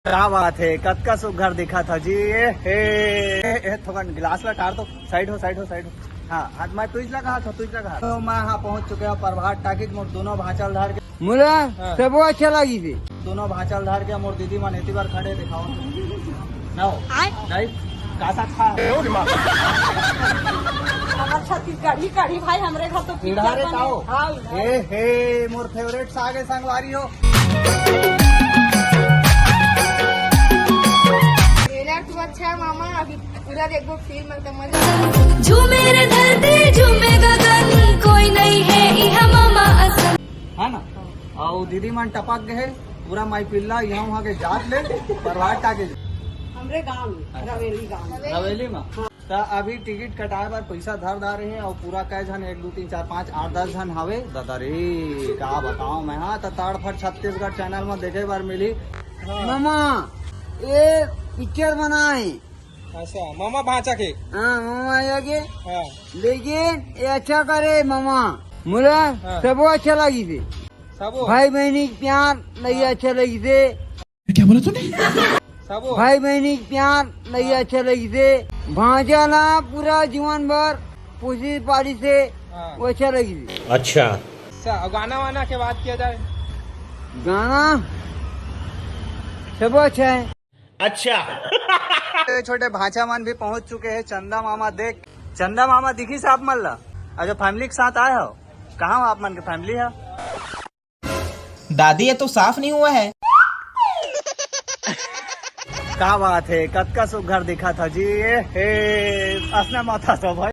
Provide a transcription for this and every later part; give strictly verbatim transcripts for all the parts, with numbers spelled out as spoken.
का बात हे, कतका सुघर दिखत हव जी। ए, ए, ए, थोकन गिलास ला टार तो, साइड हो, साइड हो, साइड हो। हाँ, हाथ में तुझ लगा, हाथ तुझ लगा। तो मैं हाँ पहुँच चुके हँव प्रभात टाकीज, मोर दोनों भांचा ल धर के। मोला हाँ। सबो अच्छा लगिस हे। दोनों भांचा ल धर के मोर दीदी मन एती बर खड़े, दिखाओ। ना हो। आय। नहीं, का साथ खा। हमर छत्तीसगढ़ी कढ़ी भाई, हमरे घर तो इधर रे बने। का हो? हाँ, इधर। ए हे, मोर फेवरेट साग हे संगवारी हो। ट्रेलर तो अच्छा है मामा, अभी पूरा देखबो फिल्म त मजा। झूमे रे धरती, झूमे गगन, कोई नहीं है इहाँ मामा असन। है ना? अउ दीदी मन टपक गए हे, पूरा माई पिल्ला यहाँ वहाँ के जात ले, परवार टाके। हमरे गाँव में, रवेली गाँव में। रवेली में। त अभी टिकट कटाए बर पइसा धर डारे हे अउ पूरा कै झन, एक, दू, तीन, चार, पाँच, आठ, दस झन हवे। दादा रे, का बताओ मैं, हाँ, त तड़फट छत्तीसगढ़ चैनल में देखे बर मिली। हाँ। मामा, ये पिक्चर बनाए। अच्छा, मामा भांचा के। हाँ, मामा आया के। हाँ। लेकिन ये अच्छा करे मामा, मोला हाँ। सबो अच्छा लगिस हे। सबो? भाई बहिनी के प्यार नहीं हाँ। अच्छा लगिस हे। क्या बोला तूने? सबो? भाई बहिनी के प्यार नहीं हाँ। अच्छा लगिस हे। भांचा ला पूरा जीवन भर पोसिस पालिस हे, हाँ। वो अच्छा लगिस हे। अच्छा। अच्छा, अउ गाना वाना के बात किया जाए? गाना सबो अच्छा है। अच्छा। छोटे छोटे भांचा मन भी पहुंच चुके हैं। चंदा मामा देख, चंदा मामा दिखिस आप मन ला? अच्छा, फैमिली के साथ आए हो? कहाँ हो आप मन के फैमिली है? दादी, ये तो साफ नहीं हुआ है। का बात है, कतका सुघर दिखत हव जी। ए, हे, असना माथा सब भाई।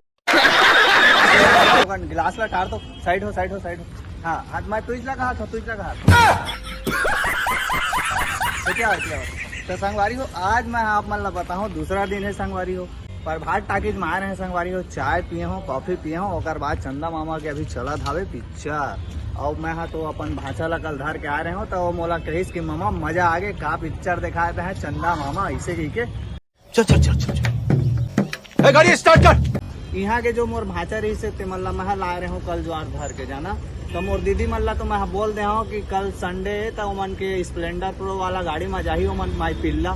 गिलास ला टार तो, साइड हो, साइड हो, साइड हो। हाँ, हाथ में तुझ लगा, हाथ तुझ लगा, हाथ। तो क्या हो, क्या हो? तो संगवारी हो, आज मैं आप मन ला बताऊँ, दूसरा दिन है संगवारी हो, प्रभात टाकीज में आए रहे संगवारी हो, चाय पिए हो, कॉफी पिए हो, ओकर बाद चंदा मामा के अभी चलत हवे पिक्चर। अउ मैं हा तो अपन भांचा ला कल धर के आए रहे हो, तो वो मोला कहिस कि मामा मजा आ गे, का पिक्चर दिखाए हैं चंदा मामा, ऐसे कह के। चल, चल, चल, चल, चल। ए, गाड़ी स्टार्ट कर। इहाँ के जो मोर भांचा रहिस हे, ते मन ला मैं हा लाए रहे हो कल ज्वार धर के जाना। तो मोर दीदी मन ला तो मैं हा बोल दे हो कि कल संडे हे, तो ओमन के स्प्लेंडर प्रो वाला गाड़ी में जाही ओमन माई पिल्ला।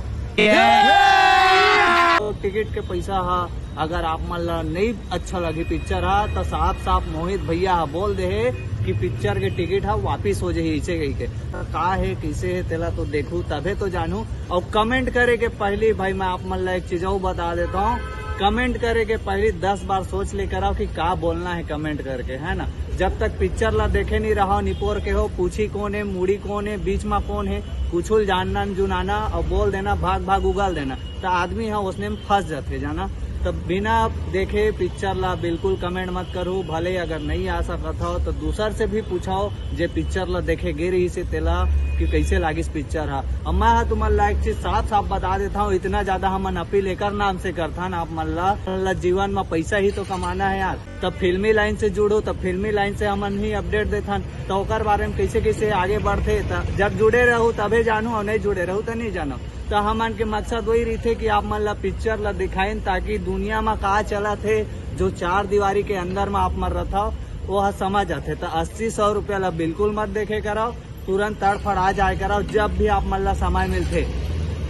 तो टिकट के पैसा हा, अगर आप मन ला नहीं अच्छा लगी पिक्चर हा, तो साफ साफ मोहित भैया हा बोल दे हे कि पिक्चर के टिकट हा वापिस हो जाही, इसे कही के। तो का हे, किसे हे, तेला तो देखू, तभे तो जानू। अउ कमेंट करे के पहली भाई मैं आप मन ला एक चीज अउ बता देता हूँ, कमेंट करे के पहली दस बार सोच ले करव कि का बोलना है कमेंट करके, है ना? जब तक पिक्चर ला देखे नहीं रहो, निपोर के हो, पूछी कौन है, मुड़ी कौन है, बीच में कौन है, कुछ जानना जुनाना और बोल देना, भाग भाग उगल देना, तो आदमी है उसने में फंस जाते जाना। तो बिना देखे पिक्चर ला बिल्कुल कमेंट मत करो, भले अगर नहीं आ सकत हो तो दूसर से भी पूछाओ जे पिक्चर ला देखे गे रहिस हे तेला कि कैसे लागिस पिक्चर हा। अब मैं हा तुमन ला एक चीज साफ साफ बता देता हूँ, इतना ज्यादा हमन अपील एकर नाम से करथन आप मन ला, ला जीवन में पैसा ही तो कमाना है यार। तब फिल्मी लाइन से जुड़ो, तब फिल्मी लाइन से हमन ही अपडेट देथन, तो ओकर बारे में कैसे कैसे आगे बढ़थे। त जब जुड़े रहू तभे जानू और नहीं जुड़े रहू तो नहीं जानो। तो हमन के मकसद वही रहिथे कि आप मन ला पिक्चर ला दिखाइन, ताकि दुनिया में का चलत हे, जो चार दीवारी के अंदर में आप मन रथव, वो ह समझ आथे। तो अस्सी सौ रुपया ला बिल्कुल मत देखे करव, तुरंत तड़फड़ा जाए करव। जब भी आप मन ला समय मिलथे,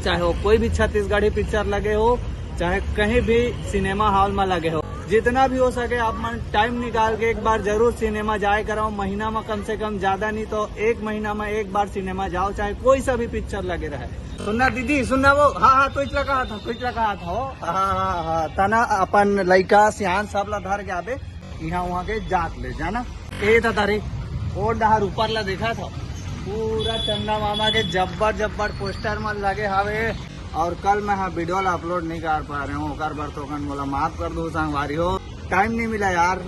चाहे वो कोई भी छत्तीसगढ़ी पिक्चर लगे हो, चाहे कहीं भी सिनेमा हॉल में लगे हो, जितना भी हो सके आप मन टाइम निकाल के एक बार जरूर सिनेमा जाए करव। महीना में कम से कम, ज्यादा नहीं तो एक महीना में एक बार सिनेमा जाओ, चाहे कोई सा भी पिक्चर लगे रहे। सुनना दीदी, सुनना वो, हाँ, हाँ, तुझ लगा था, तुझ लगा था, हो, हाँ, हाँ, हाँ, तना अपन लइका सियान सब ला धर के आबे, यहाँ वहाँ के जात ले जाना। ए दादा रे, ओ डहर ऊपर ला देखा था, पूरा चंदा मामा के जब्बर जब्बर पोस्टर मन लगे हवे। और कल मैं हा वीडियो ला अपलोड नहीं कर पा रहे हूँ, ओकर बर तो कन मोला माफ कर दो संगवारी हो, टाइम नहीं मिला यार,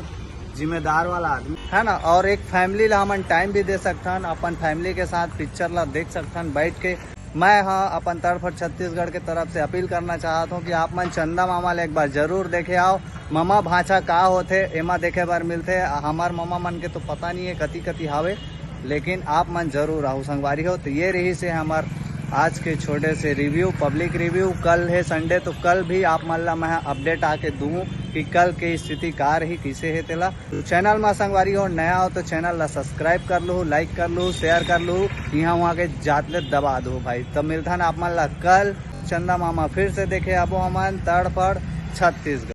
जिम्मेदार वाला आदमी है ना। और एक फैमिली ला हमन टाइम भी दे सकथन, अपन फैमिली के साथ पिक्चर ला देख सकथन बैठ के। मैं हा अपन तरफ और छत्तीसगढ़ के तरफ से अपील करना चाहत हूँ कि आप मन चंदा मामा ले एक बार जरूर देखे आओ। ममा भांचा का होथे, एमा देखे बर मिलथे। हमर ममा मन के तो पता नहीं है कति कति हावे, लेकिन आप मन जरूर आहू संगवारी हो। तो ये रहिस हे हमर आज के छोटे से रिव्यू, पब्लिक रिव्यू। कल है संडे, तो कल भी आप मन ला मैं अपडेट आके दूँ। कि कल के स्थिति का रही, कइसे हे तेला। चैनल मा संगवारी हो, नया हो तो चैनल ला सब्सक्राइब कर लू, लाइक कर लू, शेयर कर लू, इहाँ उहाँ के जात ले दबा दू भाई। तब मिलथन आप मन ला कल। चंदा मामा फिर से देखे आबो हमन तड़फड़ छत्तीसगढ़।